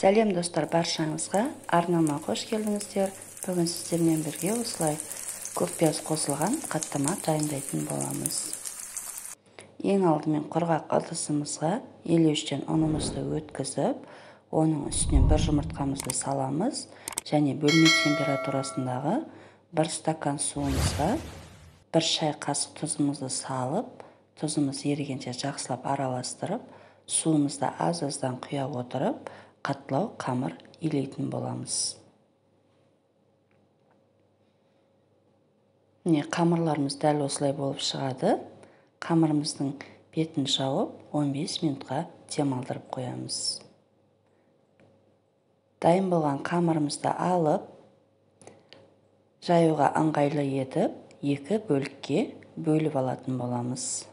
Сәлем достар, баршаңызға арнама қош келдіңіздер. Бүгін сіздермен бірге осылай көк пияз қосылған қаттама дайындайтын боламыз. Ең алдымен құрғақ ыдысымызға елеуіштен ұнымызды өткізіп, оның үстіне бір жұмыртқамызды саламыз және бөлме температурасындағы бір стакан суымызға бір шай қасық тұзымызды салып, тұзымыз ерігенше жақсылап араластырып, суымызды аз-аздан құя отырып, қаттылау қамыр илейтін боламыз. Міне, қамырларымыз дәл осылай болып шығады. Қамырымыздың бетін жауып, 15 минутқа демалдырып қоямыз. Дайын болған қамырымызды алып, жаюға ыңғайлы етіп, екі бөлікке бөліп алатын боламыз.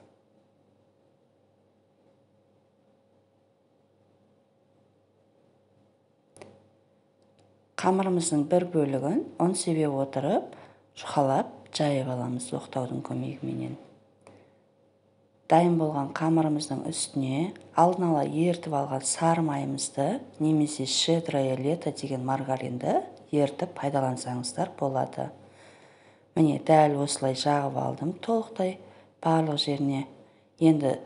Қамырымыздың бір бөлігін ұн себе отырып, жұқалап жайып аламыз оқтаудың көмегіменен. Дайын болған қамырымыздың үстіне алдын ала ерітіп алған сары майымызды немесе щедрое лето деген маргаринді ерітіп пайдалансаңыздар болады. Міне, дәл осылай жағып алдым толықтай барлық жеріне. Енді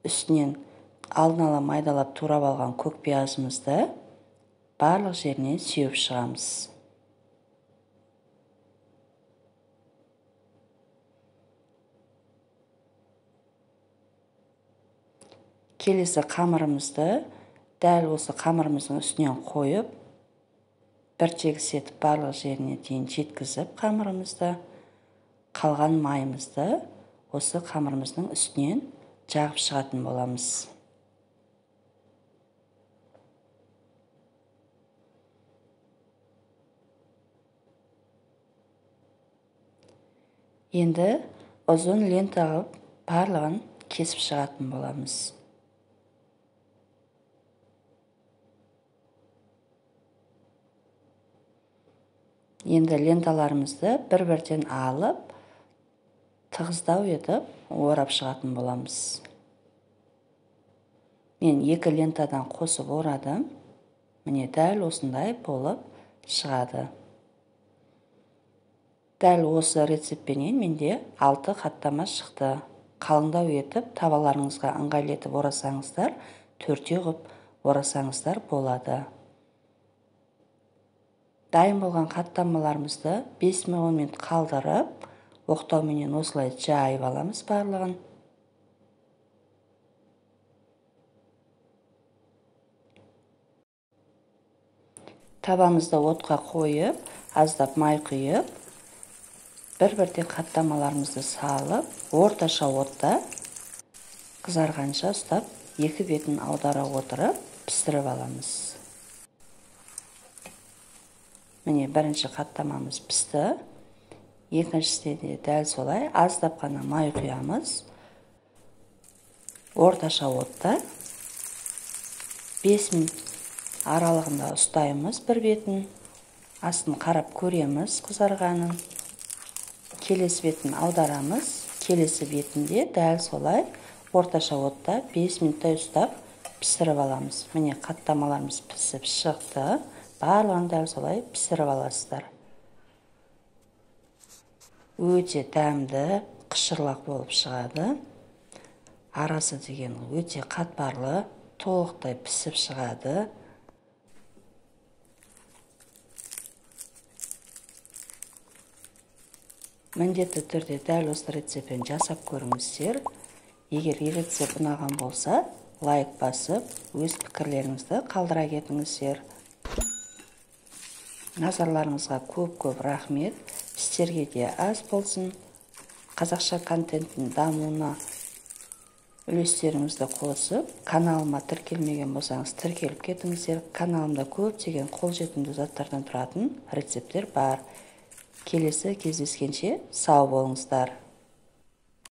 үстінен алдын ала майдалап турап алған көк пиязымызды барлық жерінен сеуіп шығамыз. Келесі қамырымызды дәл осы қамырымыздың үстінен қойып, бір тегіс етіп барлық жеріне дейін жеткізіп қамырымызды, қалған майымызды осы қамырымыздың үстінен жағып шығатын боламыз. Енді ұзын лента қылып барлығын кесіп шығатын боламыз. Енді ленталарымызды бір-бірден алып, тығыздау етіп орап шығатын боламыз. Мен екі лентадан қосып орадым. Міне, дәл осындай болып шығады. Дәл осы рецептпенен менде 6 қаттама шықты. Қалыңдау етіп, табаларыңызға ыңғайлы етіп орасаңыздар, төртеу қылып орасаңыздар болады. Дайын болған қаттамаларымызды 5-10 минут қалдырып, оқтауменен осылай жайып аламыз барлығын. Табамызды отқа қойып, аздап май құйып, бір-бірден қаттамаларымызды салып, орташа отта қызарғанша ұстап, екі бетін аудара отырып, пісіріп аламыз. Міне, бірінші қаттамамыз пісті. Екіншісіне де дәл солай аздап қана май құямыз. Орташа отта 5 минут аралығында ұстаймыз бір бетін. Астын қарап көреміз қызарғанын. Келесі бетін аударамыз. Келесі бетінде дәл солай орташа отта 5 минуттай ұстап пісіріп аламыз. Міне, қаттамаларымыз пісіп шықты. Барлығын дәл солай пісіріп аласыздар. Өте дәмді, қышырлақ болып шығады. Арасы деген өте қатпарлы, толықтай пісіп шығады. Міндетті түрде дәл осы рецептпен жасап көріңіздер. Егер рецепт ұнаған болса, лайк басып, өз пікірлеріңізді қалдыра кетіңіздер. Назарларыңызға көп-көп рахмет. Сіздерге де аз болсын. Қазақша контенттің дамуына үлестеріңізді қосып, каналыма тіркелмеген болсаңыз, тіркеліп кетіңіздер. Каналымда көптеген қолжетімді заттардан тұратын рецепттер бар. Келесі кездескенше сау болыңыздар.